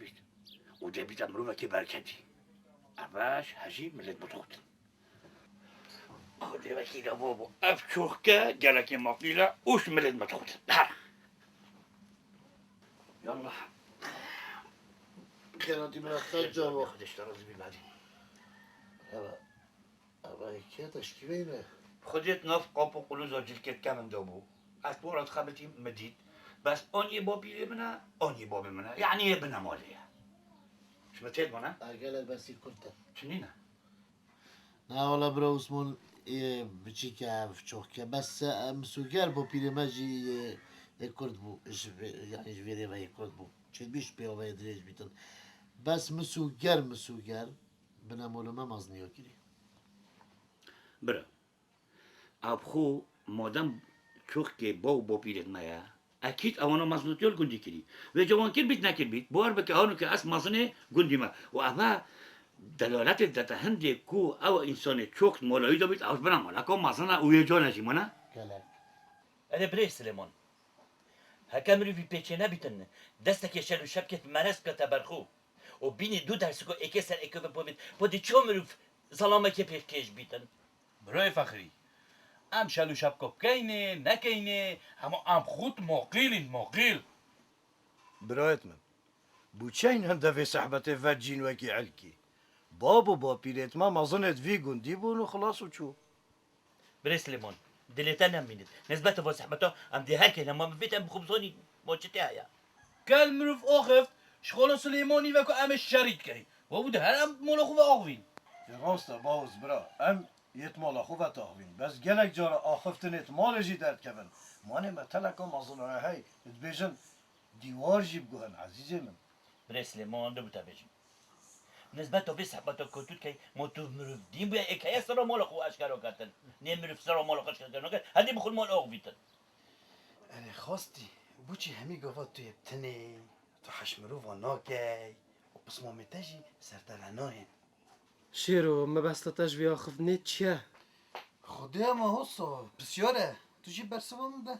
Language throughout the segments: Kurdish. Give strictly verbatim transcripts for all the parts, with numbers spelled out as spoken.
bît. Û dê bîta mirovekî berketî. Ev e ji hejî milêt bidixutin. Xwedê wekî de bû bû. Ev çoxke gelekê maqîl e û ji milêt bidixutin. Her. Yallah. Xêratî min e, ser can we. Xwedê ji te razî bî, Nadî. Heva. Eva, kê te şikîveyne? Xwedê di nav qap û qulûza cilkê dike min de bû. Ez bi wan re dixebitîm, min dît. Bes an yê bapîrê min e, an yê babê min e. Yanî yê bine malê ye. Ji min têt bûne? A, gelek besî kurt e. Çi nîne? Na, wala bira Osman, ê, biçîk e, ev çoxke. Bes, e, misûger bapîrê me jî, ê, ê kurt bû. Ji vê, yanî ji vê rê ve yê kurt bû. Çêdibî ji pêva ve yê dirêj bîtin. Bes misûger, misûger. Bine mala me meziniya kirî. Bira, ev xwe madem çoxkê bav û bapîrêt me ye, ekîd ewana mezinatiya li gundî kirî. Vêca wan kir bît nekir bît, bawer bike hano ke ez mezinê gundî me. Û ev e delaletê dide te hindê ku ew însanê çok malayî de bît, ew ji bine maleka mezin e û yê can e jî mane. Gelek. Erê birêz Silêman, heke mirov vî pêçê nebîtin, destekê şel û şepkê merez bikete ber xwe û bînî du dersiko êkê ser êkê ve bivît, po dê çawa mirov zelamekê pêşkêş bîtin? Birayê Fexrî, em şel û şepko bikeynê, nekeynê, hema em xût moqîl în, moqîl. Birayêt min, bû çeyn hinde vê sehbetê vecîn wekî elkî? Bab û bapîrêt me mezinêt vî gundî bûn û xilas û çû. Birê Silêman, dilê te nemînit. Nisbet va sehbeta em dê her kêne ma bivêt em bi xwe bizanîn ma çi tê heye. Gel mirov axift, ji xala Silêmanî ve ku em ê şerî dikeyn. Wa bû di her em mala xwe ve axivîn. Ê rast e, Bawuz bira, em yêt mala xwe ve taxivîn. Bes gelek cara axiftinêt malê jî derdikevin. Manê me teleka mezin e hey, dibêjin dîwar jî biguhin, ezîzê min. Birê Silêman, dibû te bêjim. Nisbeta vê sehbeta ku tu dikey, ma tu mirov dîn bûye, êk heye sera mala xwe eşkera ketin. Nê mirov sera mala xwe eşkera nake, hedî bi xwe mal axivîtin. Erê xastî, bo çi hemî gava tu yê bi tinê, tu heş mirova nakey û pismamê te jî ser te ve nayên? Şêro, mebesta te ji vê axiftinê çi ye? Xwedê me hosa, pisyar e. Tu jî bersiva min de.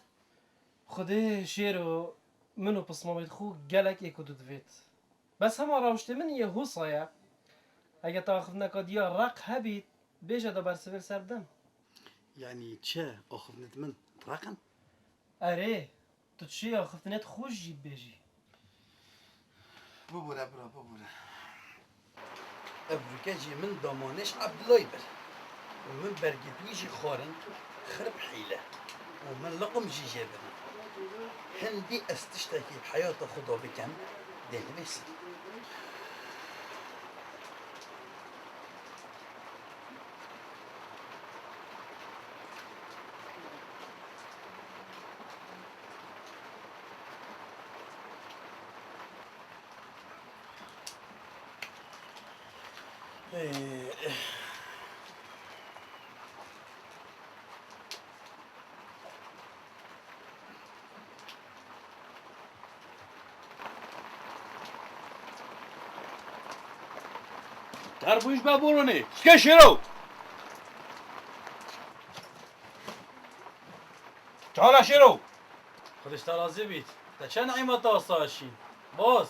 Xwedê Şêro, min û pismamê xwe gelek ê ku tu divêt. Bes hema rawiştê min yê hosa ye. Eger te axiftineka diya req hebît, bêje da bersivê li ser bidim. Yanî çi? Axiftinêt min req in? Erê, tu dişê axiftinêt xwe jî bibêjî. Bibûre bira, bibûre. Ev rûke jî min damanêş Ebdulay bir. Û min bergê wî jî xwarin, xirib hîle. Û min liqim jî jê bidim. Hindî ez tiştekî bi heyata xwe de bikim, dê nivîsim. Derbû ji me boronê. Şike Şêro. Çala Şêro. Xwedê ji te razî bît. Te çend nîmeta saşîn? Boz.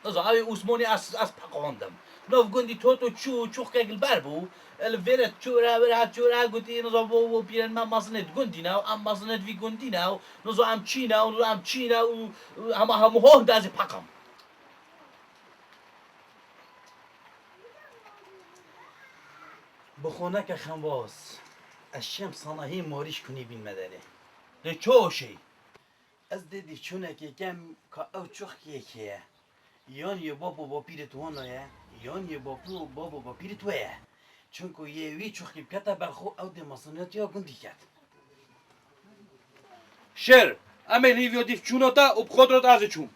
Niza, ew ê Osmanî ez, ez peqandim. Nav gundî Toto çû, çoxkek li ber bû. Li vêre çû re, vêre hat çû re, gotî, niza, bo, bo pîrên me mezinêt gundî ne, em mezinêt vî gundî ne, niza, em çî ne, niza, em çî ne û, û hema hemû ho hinde ez ê peqim. Bi xwe neke Xembaz. Ez şêm sanahî morî ji kunî bîn me derê. Lê çi oşê? Ez dê dîvçûnekê kem ka ew çuxkiyekê ye. Yan yê bab û bapîrê wana ye, yan yê bapî û bab û bapîrê we ye. Çunku yê wî çuxkî bikete ber xwe ew dê mezinatiya gundî ket. Şêr, em ê li hîviya dîvçûna te û bi xwe re ez ê çûm.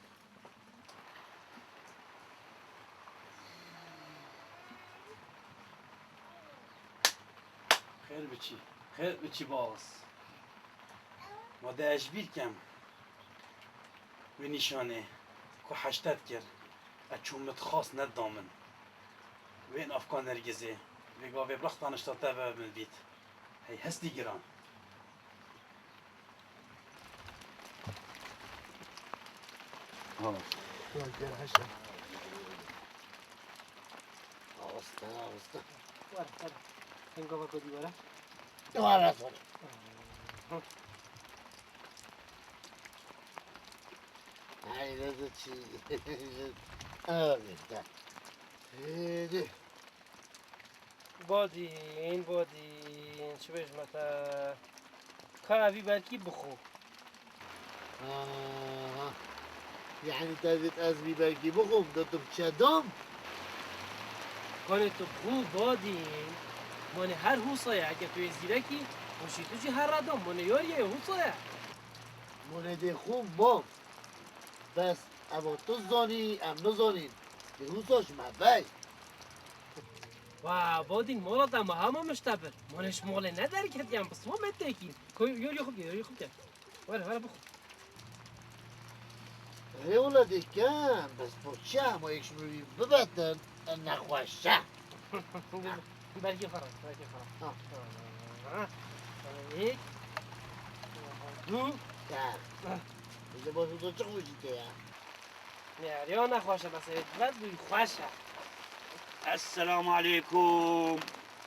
Xêr biçî, xêr biçî Bawaz. Ma de ez ji bîr kem wê nîşanê ku heştet kir, ez çûm min xwest neda min. Wê navka Nergizê, vê gavê bi rexta nişta te ve min dît. Hey hestî giran. Ha. Gel, gel, heşe. Asta, asta. Were, were. Hingava ku dî were. Were, were. Hayret çi. Abi, da. Hadi. Badîn, badîn, çi bêjme te? Ka evî belkî bixwe. Aha. Yani te dît ez vî belkî bixwim, de tu çedam? Kanê tu bixwe badîn. Manê her hûsa ye, eke tu yê zîrekî, xweşî tu jî her radam. Manê yariyê hûsa ye. Manê dê xwe mam. Bes eva tu zanî, em nizanîn. Dê hûsa ji me bey. Wa badîn, mala te me hema mişte bir. Manê ji malê ne derketiyan, pisma me têkî. Koy, yo, yo, xwe bike, yo, yo, xwe bike. Were, were, bixwe. Rê wele dê kem, bes bo çi hema yek ji mirî bibetin, nexweş e. Belkî xwe re, belkî xwe re. Ha. Yek. Du. Ya. Bize bo tu çi xwe jî tê ya. Ne, ya nexweş e, bes ê vet bû xweş e. Esselamu aleykum.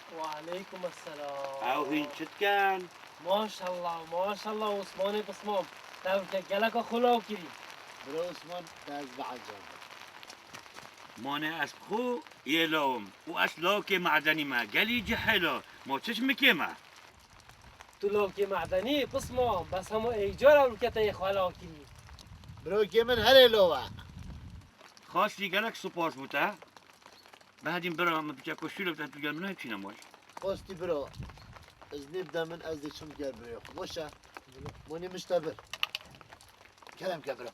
Wa aleykum esselam. Ew hîn çi dikin? Maşallah, maşallah, Osmanê pismam. Te weke geleka xwe law kirî. Bira Osman, te ez biecabim. Manê ez bi xwe yê lawim û ez lawkê me'denî me. Gelî cihêla, ma çi ji min kêm e? Tu lawkê me'denî, pismam, bes hema êcar ewlke te yê xwe law kirî. Birokê min herê law e. Xastî gelek spas bo te. Behedîn bira, min piçeko şûle bide tu gel min hemçîne mal. Xastî bira, iznê bide min, ez dê çim gel birê xwe. Baş e? Monê mişte bir. Kerem ke bira.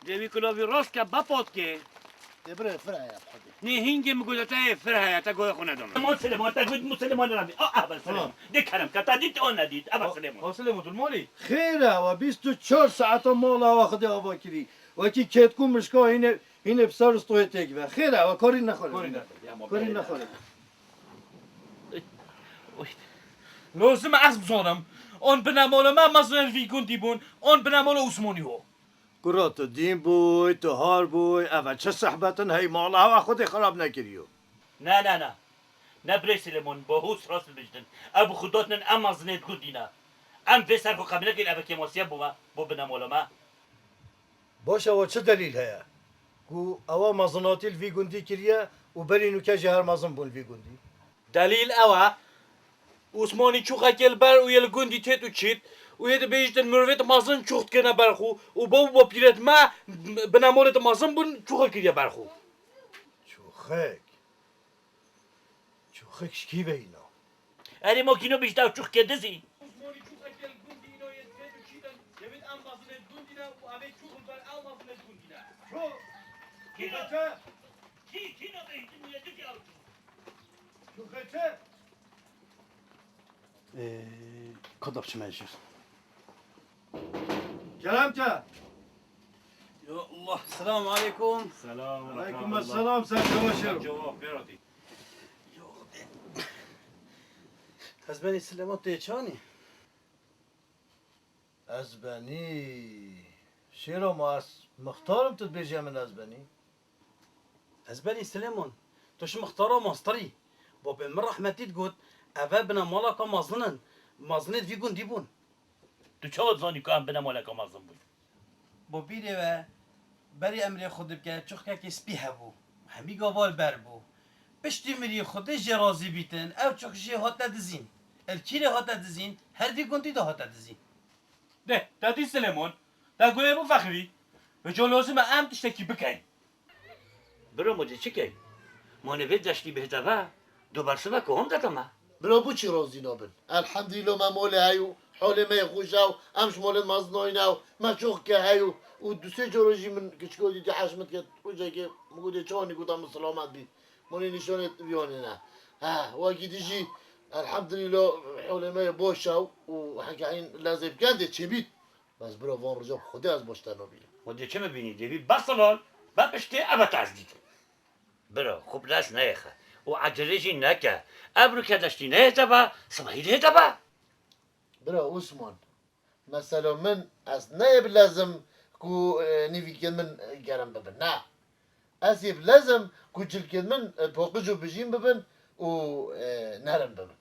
Dê wî kulavî rast ke, bepat ke. Dê bira, fir heye xwedê. Nê hingê min gote te yê fir heye, te goya xwe nedame. Süleyman, Süleyman, te got Süleyman rabî. A, a, ben Süleyman. Dê kerem ke, te dît, o nedît. Eva Süleyman. Ha Süleyman, tu malî? Xêr e, we bîst û çar saeta mala we xwedê ava kirî. Wekî kêtku mişka hînê Hînê bi ser û stoyê têk ve. Xêr e, we karî nexwere. Karî nexwere, ya ma Karî bere. nexwere. Oy. Lozim e ez bizanim. On binemolo me mezin vî gundî bûn. On binemolo Osmanî ho. Kura tu dîn bûy, tu har bûy, eve çi sehbetin hey mala hewa xwedê xirab nekiriyo. Ne, ne, ne. Ne birê Silêmon, bo hûs rast dibêjtin. Ew bi xwe dotnin em mezinê gundî ne. Em vê ser xwe qebîl nekin eve kêmasiye bû me, bo binemolo me. Baş e, we çi delîl heye ku ewa mezinatî li vî gundî kiriye û berî nûke jî her mezin bûn li vî gundî? Delîl ew e, Osmanî çûxekê li ber û yê li gundî têt û çît û yê dibêjtin mirovêt mezin çûx dikirine ber xwe û bo bo pîret me binemolêt mezin bûn çûxe kiriye ber xwe. Çûxek? Çûxek ji kî ve îna? Erê, ma kîno bîjta çûxkê dizî? Osmanî çûxekê li gundî îna yê dibê tu çî de, dewêt em mezinê gundî ne û evê çûx li ber ew mezinê gundî ne. Çû? Kîno? Çûxeke? Kî, kîno bêjtin wê dikê ew çûx? Çûxeke? Ee, kadap çime jir. Kerem ke. Ya Allah, selamu aleykum. Selam ve Aleykum rahmetullah. Selam, sen çawa şev? Cevap ver hadi. Yok. Ez benî Silêman tê çanî? Ez benî. Şêro ma ez mixtarim tu dibêjî min ez benî. Ez benî Silêman. Tu ji mixtara mastirî. Babê min rehmetî digot, eve binemala ka mezin in. Mezinê di vî gundî bûn. Tu çawa dizanî ku em binemaleka mezin bûn? Bo bîrê we, berî emrê xwe dibike, çuxkekê spî hebû. Hemî gava li ber bû. Piştî mirî Xwedê jê razî bîtin, ew çuxk jê hate dizîn. Li kîrê hate dizîn, her vî gundî de hate dizîn. De, te dî Silêmon, te goyê bifexivî. Vêca lozim e em tiştekî bikeyn. Biro, ma dê çi keyn? Ma nê vê deştî bihête ve, do bersiva ku hom dete me. Biro, bo çi razî nabin? Elhemdulîllah me molê heyo, holê me yê xweş e û em ji molê mezin nayîne û me çuxke heyo û du sê cara jî min kiçiko dîtî heş min diket, rojekê min gotê çawa nî, gota min silamet bî. Min ê nîşanê viyanê ne. He, wekî dî jî elhemdulîllah holê me yê baş e û heke hîn lezê bi kendê çêbît. Bes bira, van roja bi Xwedê ez baş te nabînim. Xwedê çi bibînî, dê bî be silal, be piştê eve te ez dîtim. Bira, xwe bi dest neyêxe û ecelê jî neke. Ebro ke deştî nehête be, sibehî dihête be. Bira Osman, mesela min ez neyê bilezim ku, e, nîvîkên min, e, germ bibin. Ne. Ez ê bilezim ku cilkên min, e, paqij û bijîn bibin û, e, nerin bibin.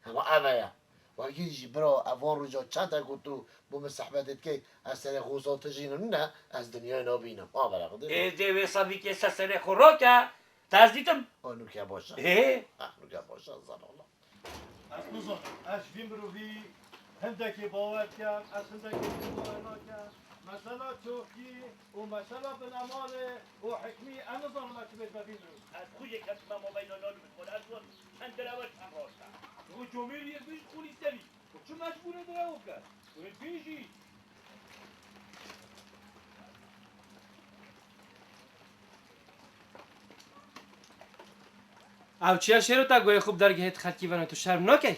Hema ev e ya. Wekî jî bira, ev van roja çend e ku tu bo min sehbetê dikey, ez serê xwe saltijînim ne, ez dinyayê nabînim. Ha, bera xwe dê. Ê, dê wê savîkê ser serê xwe roke, te ez dîtim. Ha, nûke baş e. Ê? Ha, nûke baş e, zan ola. Ez nizanim, ez ji vî mirovî hindekê bawer dikem, ez hindekê jî bawer nakem. Mesela çokî û mesela binemalê û hikmî, ez nizanim ez çi bêjime vî mirovî. Ez xwe jê ketime mabeyna nan û bikol, ez wan çend direwe çend rast e. Û comêriyê bin ji xwe lîste bî. Û çi mecbûr e direw bike? Û hê bêjî. Ew çiya şêro te goyê xwe bi dergehê di xelkî veno, tu şerm nakey?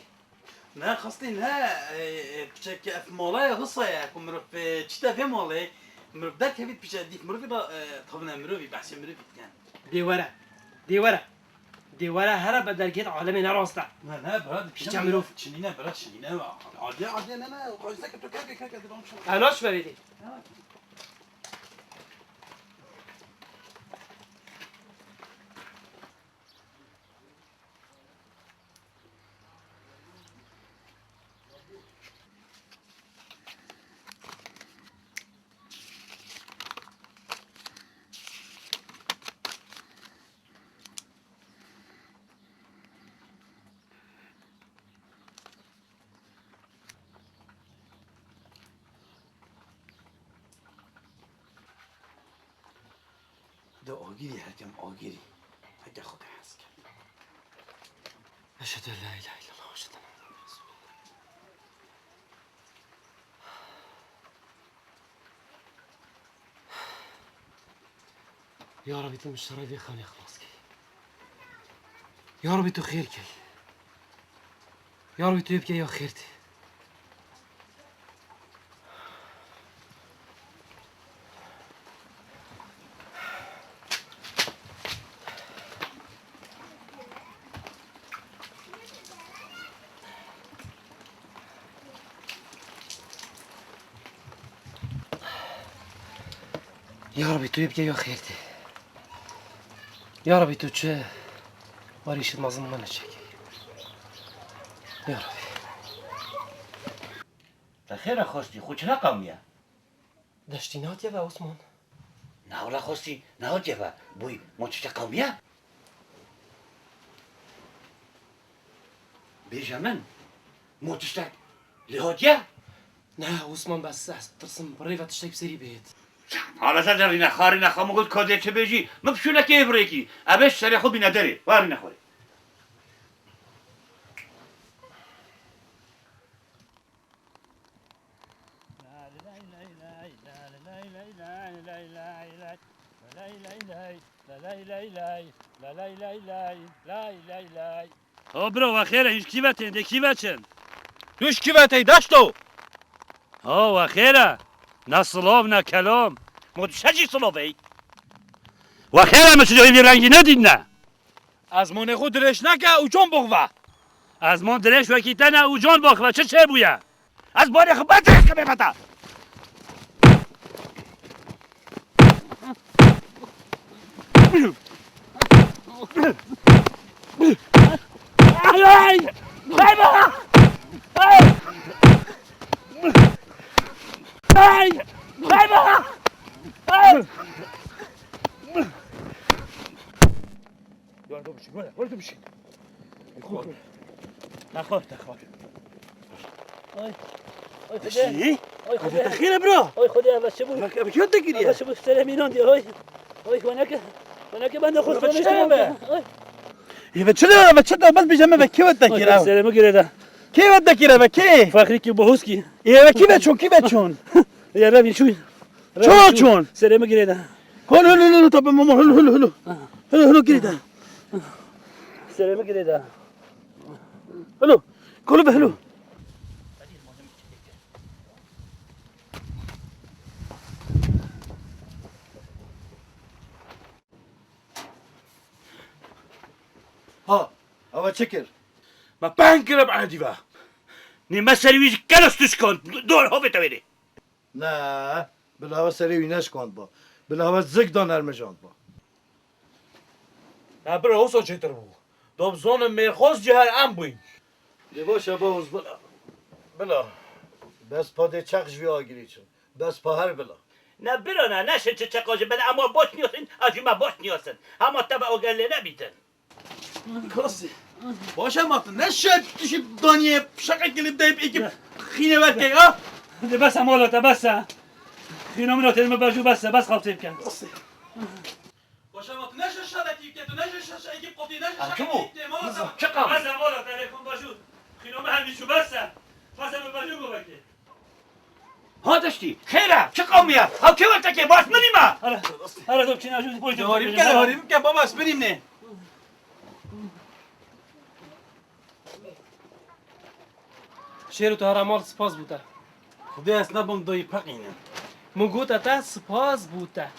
Ne, xastî ne, e, e, piçek ev mala ye, hisa ye, ku mirov, e, çîte vê malê, mirov derkevî piçe dîf mirovî da, e, tavine mirovî, behsê mirovî dikin. Dê were, dê were, dê were here be dergehê di alemê ne rast e. Ne, ne, bira, di Piçe mirov. Çinîne, bira, çinîne. Adiye, adiye, ne, ne, xwezde ke tu keke, keke, di bam şo. Elaş be vêdî. De agirî, herkem agirî. Heke xwe de hez ke. Eşhedü en la ilahe illallah ve eşhedü enne Muhammeden Resulullah. Ya Rabbi, tu min şerê vê xanê xilas key. Ya Rabbi, tu xêr key. Ya Rabbi, tu yê bike ya xêr tê. Ya Rabbi, tu yê bike ya xêr tê. Ya Rabbi, tu çi warîşit mezin min çekey. Ya Rabbi. Te xêr e xwestî, xwe çi neqewmiye? Deştî nehatiye ve Osman. Na wela xwestî nehatiye ve. Bûy, ma tiştek qewmiye? Bêje min, ma tiştek lê hatiye? Ne, Osman, bes ez tirsim bi rê ve tiştek bi serî bihêt. Hala te derîne, xarîne, xwe min got kadê çi bêjî, min bi şûnekê ê bi rêkî. Ebê ji serê xwe bîne derê. Warîne xwe rê. Ha bira, we xêr e, hîn ji kî ve tên, dê kî ve çin? Tu ji kî ve tey, deşto? Ha, we xêr e. Ne silav, ne kelam. Ma tu şe jî silav ey? We xêr e, min çi cayî vî rengî nedîtine. Ezmanê xwe dirêj neke û can box ve. Ezman dirêj wekî te ne û can box ve, çi çêbûye? Ez barê xwe bes dirêj kemê bete. Ay, ay! Ay, baba! Ay! Ay! Ay, baba! Ay! Yardım için, böyle, yardım için. Nexwe, nexwe. Ay. Ay, Xwedê. Eşî? Ay, Xwedê. Xwedê te xêr e, bira. Ay, Xwedê, eve çi bû? Bak, eve kî te kiriye? Eve çi bû? Serê mînan diye, ay. Ay, xweneke. Xweneke ben de xwe Eve çi de be? Ay. Eve çi de, eve çi de? Bes bêje me ve kî ve te kir ev? Serê min girê de. Kî ve te kir eve, kî? Fakrî kî, bohuz kî. Eve kî ve çûn, kî ve çûn? Ya Rebî çûn. Çûn, çûn. Serê min girê de. Hol, hol, hol, hol, tabi mama, hol, hol, hol. Hol, hol, girê de. Serê min girê de. Helo, kolo be helo. Ha, ava çi kir? Me peng kire bi ehdî ve. Nê me serî wî ji kelos tu şikand, dor hovê te wêrê. Ne, bila we serê wî neşikandba. Bila we zik da nermijandba. Ne bira, wisa çêtir bû. Dom zonim mêrxoz cî her em bûyn. Lê baş e, Bawaz, bila. Bila. Bes pa dê çeq ji vî agirî çin. Bes pa her bila. Ne bira ne, neşin çi çeqa ji bela, em wan baş niyasin, ez jî me baş niyasin. Hema te be oger lê nebîtin. Kirasê. Baş e, ma tu neşe tu jî daniyê şeqekê lê bideyê bi êkî xînê werkey, ha? Hadi bes e mala te, bes e. Xîna min a têdime berjû bes e, bes xaltê bikin. Kirasê. Baş e, ma tu neşe şerekî bike, tu neşe şeşe êkî qotî, neşe şerekî bike, mala te. Çi qam? Bes e mala te, lê kon berjû. Xîna min hemî çû, bes e. Bes e min berjû bû vekê. Ha deştî, xêr e, çi qewmiye? Ew kê wertekê, baş mirî me? Here, here, dok çîna jû, boy Harî bike, harî bike, baba, ez birîm nê. Şêro, tu hera mal spas bû te. Xwedê ez nebim doyî peqîne. Min gote te spas bû te.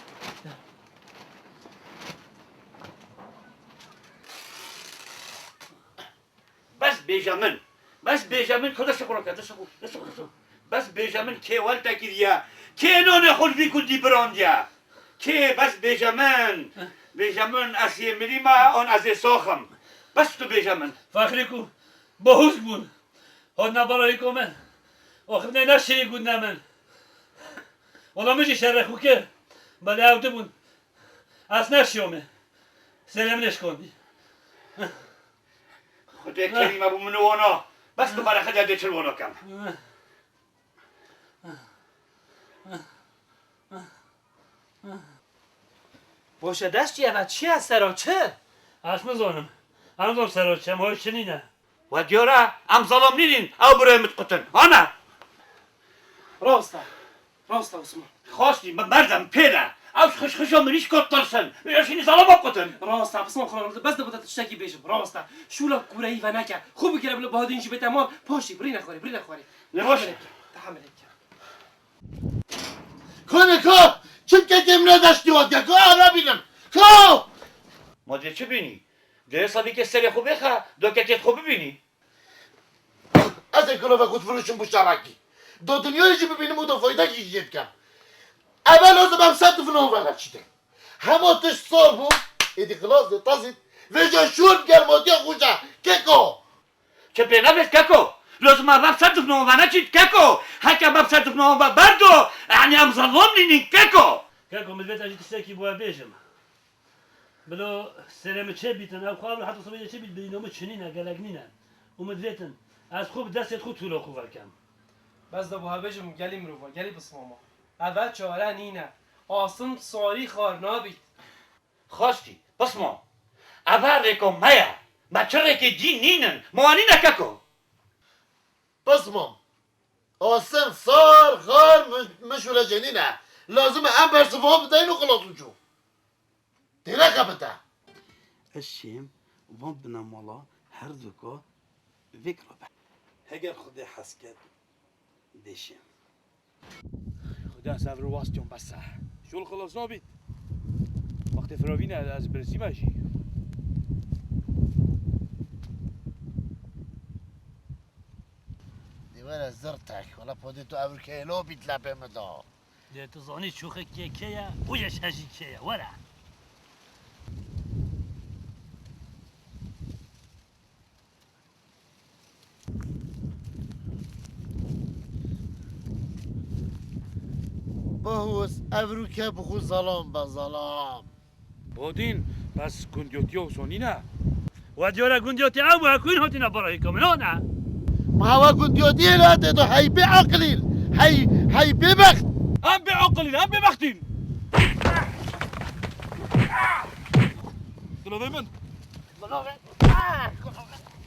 Bes bêje min. Bes bêje min, xwe dest xwe rake, dest xwe, dest xwe, dest xwe. Bes bêje min, kê wel te kiriye? Kê nonê xwe li vî gundî birandiye? Kê, bes bêje min. Bêje min, ez yê mirî me, an ez ê sax im. Bes tu bêje min. Fexrî ku bahûz bûn. Hot ne barayî ku min. Axir ne neşeyî gund ne min. Wala min jî şerê xwe kir. Belê ew dibûn. Ez neşiyome. Serê min ê şikandî. Xwedê kerîm e bo min wana. Bes tu berexe de dê çil wana kem. Boşe deştî eve çi ye sero çi? Ez nizanim. Ez nizanim sero çi, em hoş çi nîne. We diyar e, em zalam nînin, ew birayê min dikutin. Hane? Rast e. Rast e, Osman. Xwastî, me merdem pê de. Ew xişxişa mirîşka tirsin. Wê eşînî zalama kutin. Rast e, Osman, xwe bes de bide tiştekî bêjim. Rast e. Şûla kûreyî veneke. Xwe bigire bila Bahadîn jî bête mal. Paşî, birîne xwarê, birîne xwarê. Ne baş e. Tehamilê bike. Kone ka, çimkekê min e deştî wadiya, ka ara bînim. Ka! Ma dê çi bînî? Dê savîkê serê xwe bêxe, doketê xwe bibînî. Ez ê kilovek û difiroşim bo şerekî. Do dinyayê jî bibînim û do faydekî jî jê bikem. Eve lazim em ser difinan veneçîtin. Hema tişt sar bû, êdî xilas dê tazît. Vêca şûr bi germatiya xwe je, keko. Çi pê nebêt keko? Lazim e em ser difinan veneçît keko. Heke em ser difinan ve berdo, yanî em zelam nînin keko. Keko, min vêta jî tiştekî bo we bêjim. Bila serê min çê bîtin, ew xwe heta sibê çê bît, birîna min çinîne, gelek nîne. Û min divêtin, ez xwe bi destê xwe tûla xwe vekem. Bes de wiha bêjim, gelî mirova, gelî pismama. Eve çare nîne. Asim sarî xar nabît. Xwestî, pismam. Eve rêka me ye. Me çi rêkê dî nînin. Ma nîne keko. Pismam. Asim sar xar min, min şûre jê nîne. Lazim e em bersiva bideyin û xilas biçû. Têne xebite. Ez şêm, van binemala her duka vêk rabe. Heger Xwedê hez ket, dê şêm. Xuda ez ev ro wastiyon bes e. Şol xilas nabît. Wextê firavîne ez birzîme jî. Dê were zirtek. Wela podê tu evrikeyê lo bît lepê min da. Dê tu zanî çûxê kê kê ye û yeşe jî kê ye. Were. Bihûz, evrûke bi xwe zelam be, zelam. Bodîn, bes gundiyotiya wisa nîne? We diyar e gundiyotiya ew bû, ku hîn hatine barayîka min, hane? Ma hewa gundiyotiyê lê tê do, hey bê aqilîn, hey, hey bêbext. Em bê aqilîn, em bêbextîn. Dilovê min.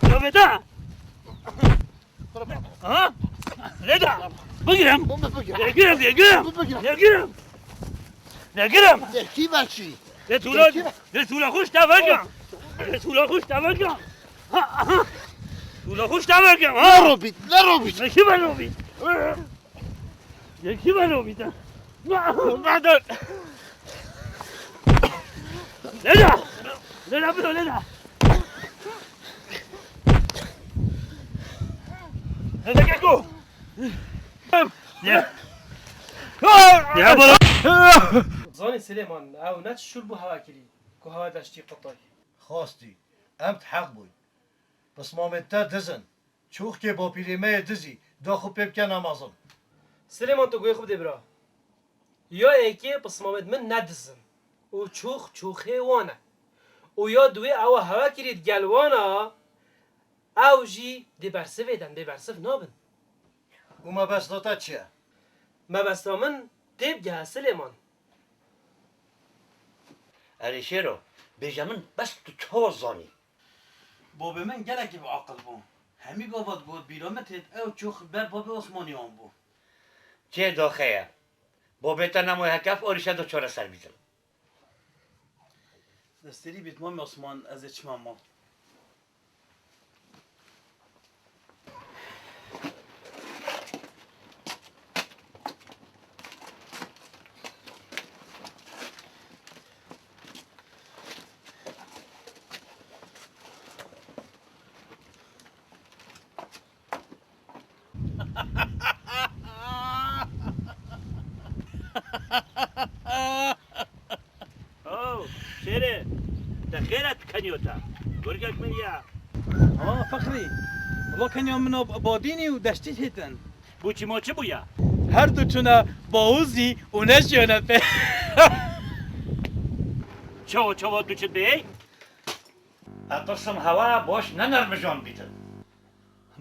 Dilovê te. Ha? Lê da. Bigirem. Bigirem, bigirem. Bigirem. Bigirem. Bigirem. Lê kî veçî? Lê tûla, lê tûla xwe ji te vekem. Lê tûla xwe ji te vekem. Ha, ha. Tûla xwe ji te vekem, ha? Ne robît, ne robît. Ne kî ben robît? Lê kî ben robît, ha? Lê da. Lê da, biro, lê da. Lê da, keko. Ya. Ya, bala. Zanî Silêman, ew ne çi şûl bû hewa kirî, ku hewa deştî qutay. Xwestî, em di heq bûyn. Pismamên te diz in. Çoxkê bapîrê me yê dizî, da xwe pê bikene mezin. Silêman, tu guhê xwe bidê bira. Ya yekê pismamêd min ne diz in. Û çox çoxê wan e. Û ya duwê ewa hewa kirî digel wan a, ew jî dê bersivê den, bê bersiv nabin. Û mebesta te çi ye? Mebesta min tê bigehe Silêman. Erê şêro, bêje min bes tu çawa zanî? Babê min gelekî bi aqil bû. Hemî gava digot bîra min têt ew çûx ber babê Osmanî wan bû. Çê doxe ye. Babê te nemaye heke ev arîşe de çareser bîtin. Destêrî bît mamê Osman, ez ê çima mal. Oh, şêrê, te xêr e, tu keniyo te. Gurgek min ya. Ha, Fexrî. Wala keniya min a badînî û deştî hêtin. Bû çî ma çi bûya? Her du çûne bawûzî û neşiyane pê. Çawa, çawa tu çi dibêyî? Ez tirsim hewa baş ne nermijan bîtin.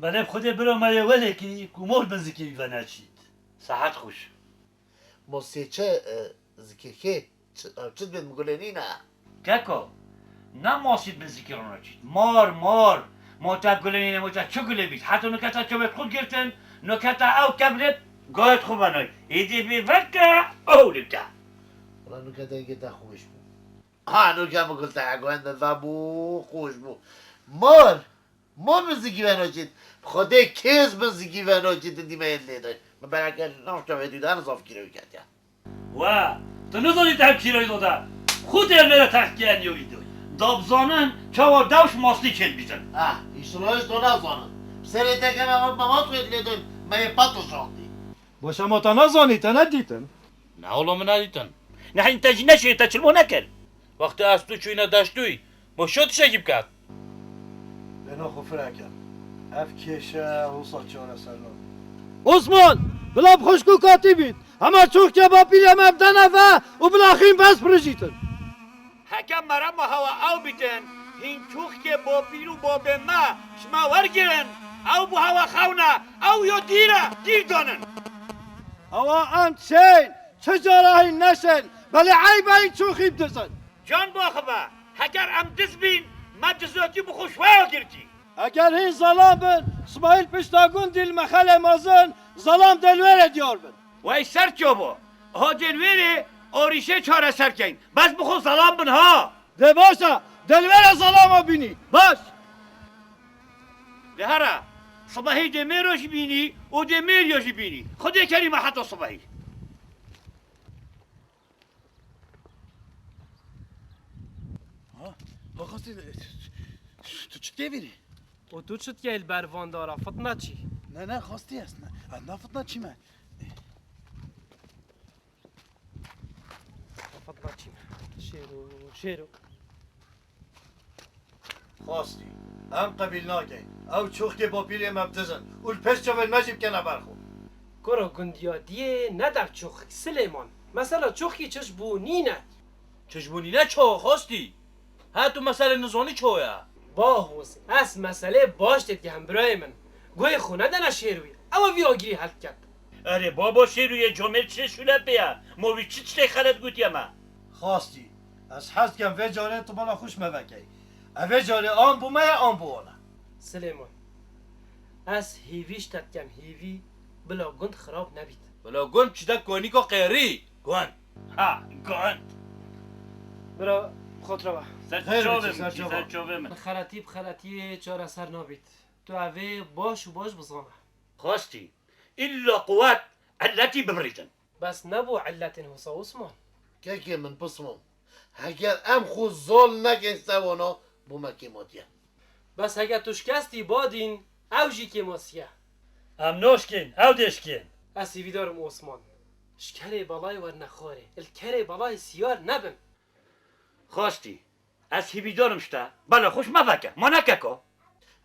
Belê bi Xwedê bira me yê welekî ku mor bin zikê wî veneçît. Sehet xweş. Mosê çi, e, zikê kê? Çi, ew çi dibên, min gulê nîne? Keko, ne masî bin zikê rûnaçît. Mar, mar. Ma te gulê nîne, ma te çi gulê bît? Heta nuke te çavê xwe girtin, nuke te ew kevlê gayet xwe benay. Êdî bê veke, ew lê te. Wala nuke dengê te xweş bû. Ha, nuke min gul te guhende vebû, xweş bû. Mar. Ma min zikî venaçît. Xwedê kêz min zikî venaçît, dî me yê lê de. Min bereke nav çavê dû de zaf kîroyî ketiye. We, tu nizanî te hem kîroyî dode. Xûtê em nêre tehqîqê nîyo vîdyoyî. Da bizanin çawa dewş mastî çêl bîtin. Ah, îşila hiç da nazanin. Serê te ke me me mat xwêt lê dûn, me yê pat şandî. Baş e, ma te nezanî, te nedîtin? Ne oğlum, nedîtin. Nehîn te jî neşê te çilmo nekir. Wextê ez tu çûyne deştûyî, ma şo tiştekî biket. Bêhna xwe fireke. Ev kêşe wisa çareser nabe. Osman! Bila bi xweşk û katî bît. Hema çoxke bapîrê me bidene ve û bila xîn bes birijîtin. Heke merema hewa ew bîtin, hîn çoxkê bapîr û babê me ji me wergirin, ew bû hewa xewne, ew ya dîr e, dîr danin. Hewa em çên, çi cara hîn neşên, belê eyb e hîn çoxî bidizin. Can baxibe, heger em diz bîn, me dizotî bi xwe şweya girtî. Heger hîn zelam bin, Smahîl pişta gundî li mexelê mezin, zelam dê li wêrê diyar bin. Wey ser çava, ha dê li wêrê arîşê çareser keyn. Bes bi xwe zelam bin ha. Dê baş e, dê li wêrê zelama bînî. Baş. Dê here, sibehî dê mêro jî bînî û dê mêriya jî bînî. Xwedê kerî me heta sibehî. Ha, ha, xastî, tu çi dikevîrî? Û tu çi dikey li ber van dara? Fitna çî? Ne, ne, xastî est, ne. Ez ne fitna çî me. Fitna çî me. Şêro, şêro. Xwastî, em qebîl nakeyn. Ew çoxkê bapîrê me bi diz in û li pêş çavên me jî bikene ber xwe. Kuro gundiyadiyê ne dev çoxik Silêman. Mesela çoxkî çiş bû nîne. Çiş bû nîne çawa xwastî? He tu meselê nizanî çawa ye? Bahoz, ez meselê baş tê digehem birayê min. Guhê xwe nedene Şêrwî. Ew e vî agirî heldiket. Erê baba Şêrwî yê comêr çi şûle pê ye? Ma wî çi tiştê xelet gotiye me? Xwastî, ez hez dikem vê carê tu bala xwe ji me vekey. Ev vê carê an bo me ye, an bo wan e. Silêman, ez hêvî ji te dikem, hêvî, bila gund xirab nebît. Bila gund çi de konîka qêrî, gund. Ha, gund. Bira, xwe tira be. Ser çavê min, ser çavê min. Bi xeletî, bi xeletiyê çareser nabît. Tu evê baş û baş bizane. Xwastî, îlla quwet, illetî bibirîtin. Bes nebû illetên wisa Osman. Kekê min Pismam, heger em xwe zal nekin sewana, bo me kêmatiye. Bes heger tu şikestî badîn, ew jî kêmatiye. Em naşkên, ew dê şikên. Ez hêvîdar im Osman. Ji kerê belayê werne xwarê, li kerê belayê siyar nebin. Xwastî, Ez hîvîdar im ji te. Bela xwe ji me veke. Ma ne keko.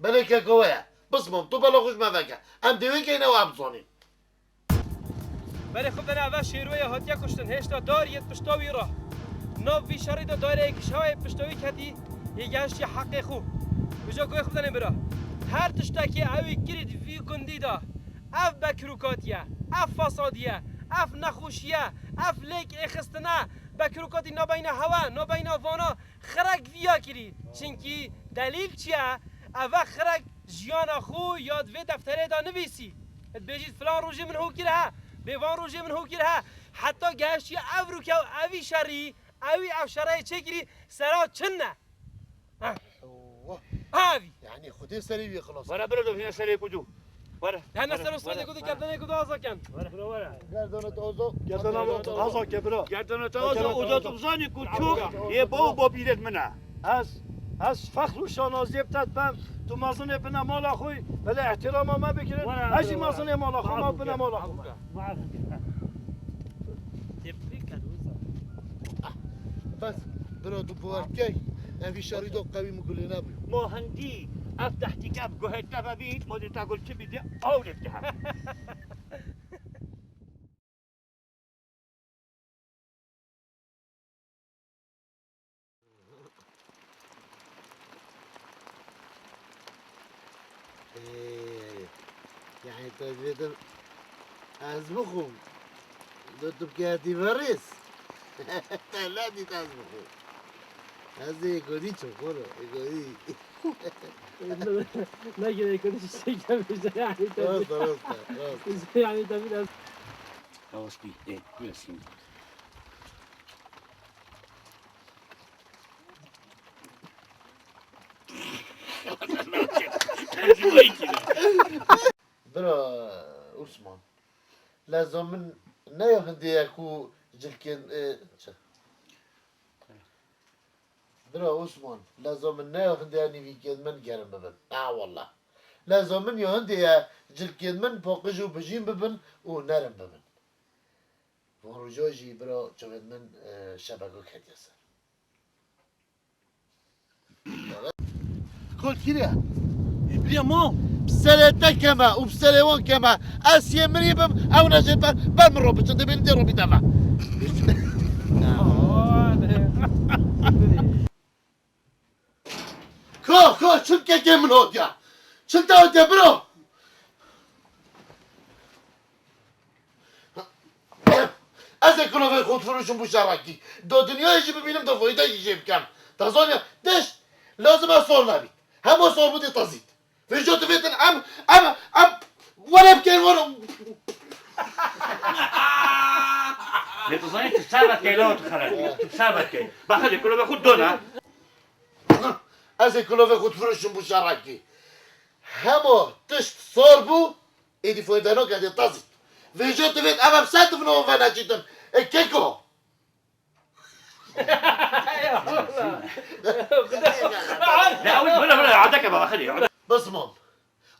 Belê keko we ye. Pismam, tu bela xwe ji me veke. Em dê wê keyne û em bizanîn. Berê xwe bene eve şêrweyê hatiye kuştin, hêşta dar yê pişta wî re. Nav vî şerî de daireyekî ji hewa yê pişta wî ketî, yê gehiştiye heqê xwe. Uca guhê xwe bidene bira. Her tiştekî ewî kirî di vî gundî de, ev bekrûkatiye, ev fesadiye, ev nexweşiye, ev lêk êxistine, bekrûkatî nabeyna hewe, nabeyna vana, xirek viya kirî. Çinkî delîl çi ye? Eve xirek jiyana xwe ya di vê defterê de nivîsî. Dibêjît filan rojê min hû kir he, bê van rojê min hû kir he. Heta gehiştiye ev rûke û evî şerî, ewî ev şerayê çêkirî, sera çin ne. Heh. Wah. Evî. Yani Xwedê serê wî xilas. Were bira dovîne serê ku dû. Were. Hene ser o sodê ku dû, gerdanê ku dû aza ken. Were. Bira were. Gerdana te aza. Gerdana te aza ke bira. Gerdana te aza, oca tu bizanî ku çok ye bo bo bîret min e. Ez, ez fexr û şanaziyê bi te dibem. Tu mezinê bine mala xwe, belê ihtirama me bikirin. Were, ez jî were, were. Mezinê mala xwe, ma bine mala xwe. Tebrik ed wisa. Bes, bira tu bawer dikey, ev vî şerî do qewî min gulê nebû. Ma hindî ev tehtîke bi guhê te vebît, ma dê te gul çi bî dê, ew lê bide. Ê, yani te dibêtin ez bixwim, do tu bikertî berêz. Te nedît ez bixwim. Ez ê godî çim xwero, ê godî. Ne gerek onu şey gelmiş yani tabii. Rast, rast, rast. Yani tabii biraz. Rast bir, e, burası. Bira Osman, leza min ne ya hindê ye ku cilkên, e, çi? Bira Osman, leza min ne ya hindê ye nîvîkên min gerim bibin. Ha wallah. Leza min ya hindê ye cilkên min paqij û bijîn bibin û nerim bibin. Van roja jî bira çavên min, e, şebeke ketiye ser. Kol kiriye. Ê, biriya ma. Bi serê te keme û bi serê wan keme. Ez yê mirî bim, ew ne jê ber, ber min ro biçin, dibênin dê ro bîte me. Ka, ka, çil kekê min hatiye. Çil te hatiye, bira. Ez ê kulavê xwe difiroşim bo şerekî. Do dinyayê jî bibînim, do fayde jî jê bikem. Te zaniye, diş, lazim e sor nebît. Hema sor bidê tezît. Vêca divêtin em, em, em, were bikeyn, were. Lê tu zanî tu ser vetkey, lawa tu xerabî. Tu ser vetkey. Bexelê kulavê xwe dona. Ez ê kulavê xwe difiroşim bo şerekî. Hema tişt sor bû, êdî fayde nake, dê tezît. Vêca divêt ev, em ser divin wan veneçîtin. E keko. Ne, ew, bira, bira, adeke baba, xelî. Bismam.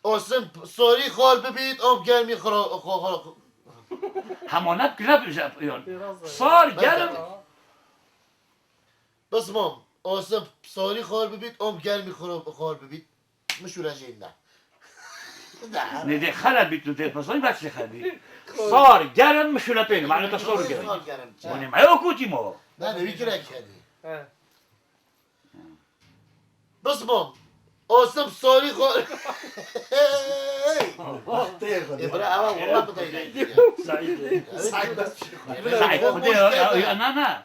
Osim sorî xor bibît, û bi germî xro-, xo-, xo-, Hema ne kireb, yan. Sar, germ. Bismam. Osim sorî xor bibît, û bi germî xro-, xor bibît. Mişûle jê ne. Nê dê xereb bît, tu dê pezanî, bes xereb bît. Sar, germ, mişûle pêne. Mane te sor germ. Sor germ, çe. Mane me yok kutî mo. Ne, ne, bir kere kedi. He. Bismam. Osim sorî xo. Hey! Bira, ama valla bu da yine. Said. Said bes bir şey. Said, bu da ya, ya, na, na.